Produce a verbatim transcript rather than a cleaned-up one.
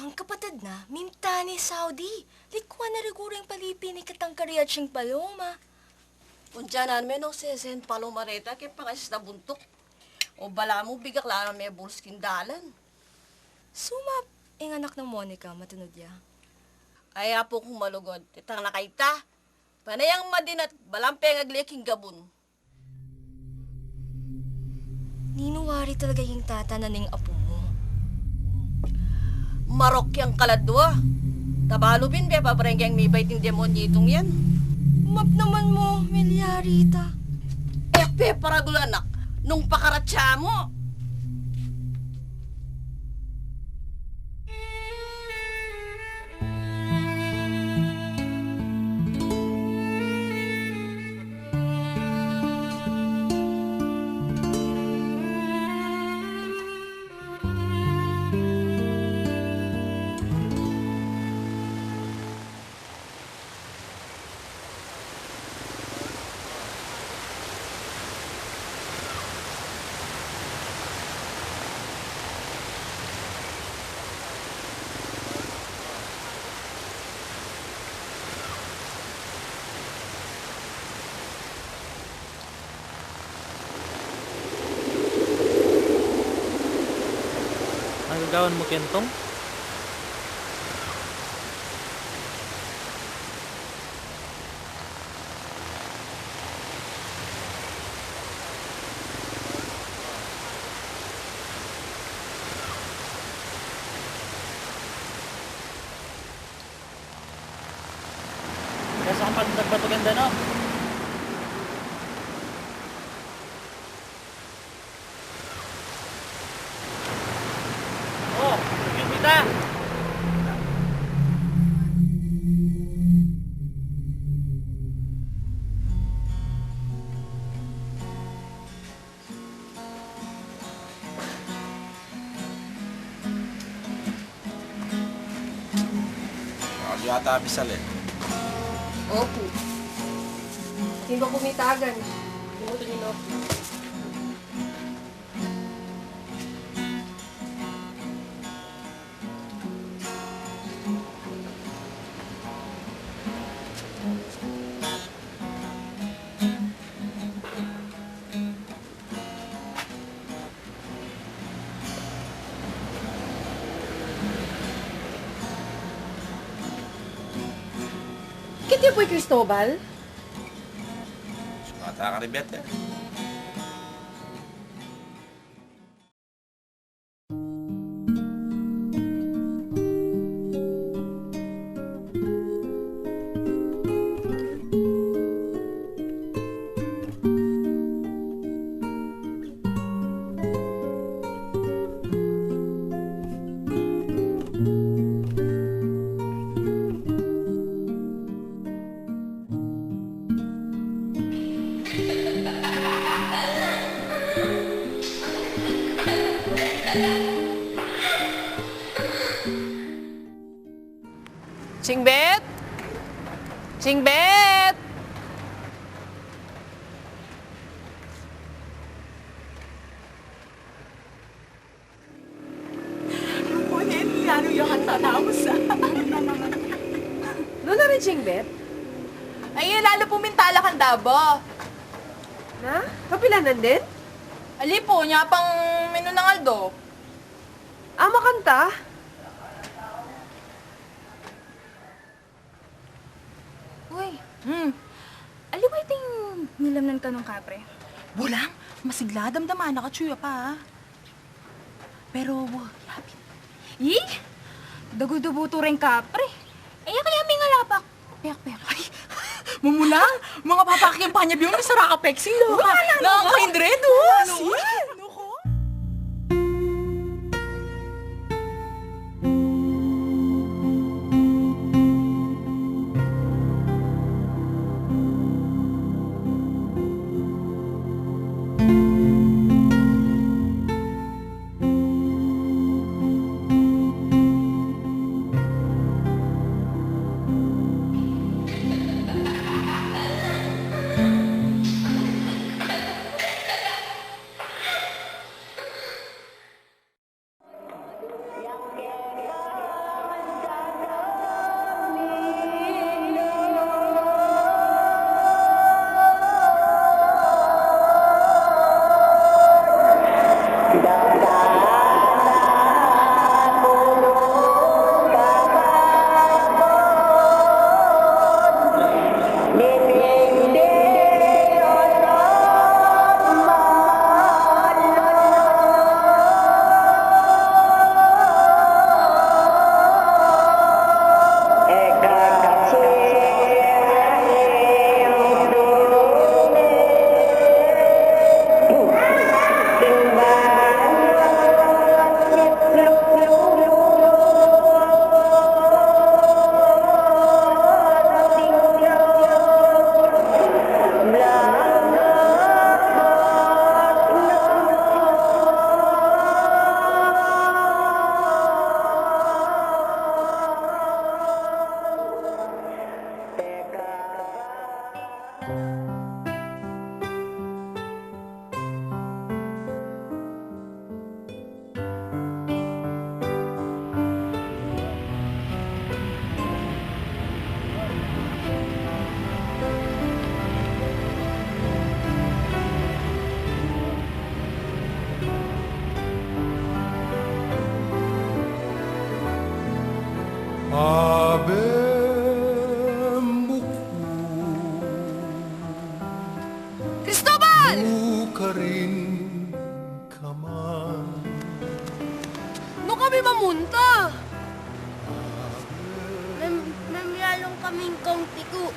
Ang kapatad na, minta ne Saudi. Likuan na riguru ing palipi ni Katang Kariaching Paloma. Untianan me nung sesen Paloma reta, ke pangasis na buntuk. O balamu, bigak la me bulus king dalan. Sumap, ing anak nang Monica, matanud ya. Ay, apu kung malugud, itang na kayta. Pane yang madinat, balang pengagli king gabun. Ninu wari talaga ing tata na ning apu mu? Marok yang kaladua. Tabalu bin, be, pabareng yang mibait ing demonyitung yan. Map naman mu, milyari ta. E, pe, paragul anak, nung pakaratsa mu. Ang gagawan mu, Kentong? Kaya sa kapag nagbatugan da, no? Oh, yun kita. Alu yata bisal e. Opu. Sino ba pumitagan? Limutan niyo na ako. Keti pu i Cristobal? Sumata ka ri Bete. Chingbet! Chingbet! Ngunit, lalo yung hanta tapos, ah. Nanu na rin, Chingbet? Ay, lalo pung mintala kang Dabo. Na? Kapilanan din? Ali pu, nya pang minunang aldo. Ah, makanta? Uy. Hmm. Aliwa iting nilamnan ka nung kapre? Bulang, masigla, damdaman na ka, tsuya pa, ah. Pero, wa, yapin. Ih! Dagul-dubu tu reng kapre. E ya kaya mingalapak. Pek, pek. Ay, mumulang, mga papakyan pa niya, biyong, misara ka, pek, sing, loka. Wala na, wala. Nakakaindre, dos. Wala na. Naku. Abe muklu, Cristobal! Mukarin ka man. Nu kami mamunta? Mem-, memialung kaming kaunti ku.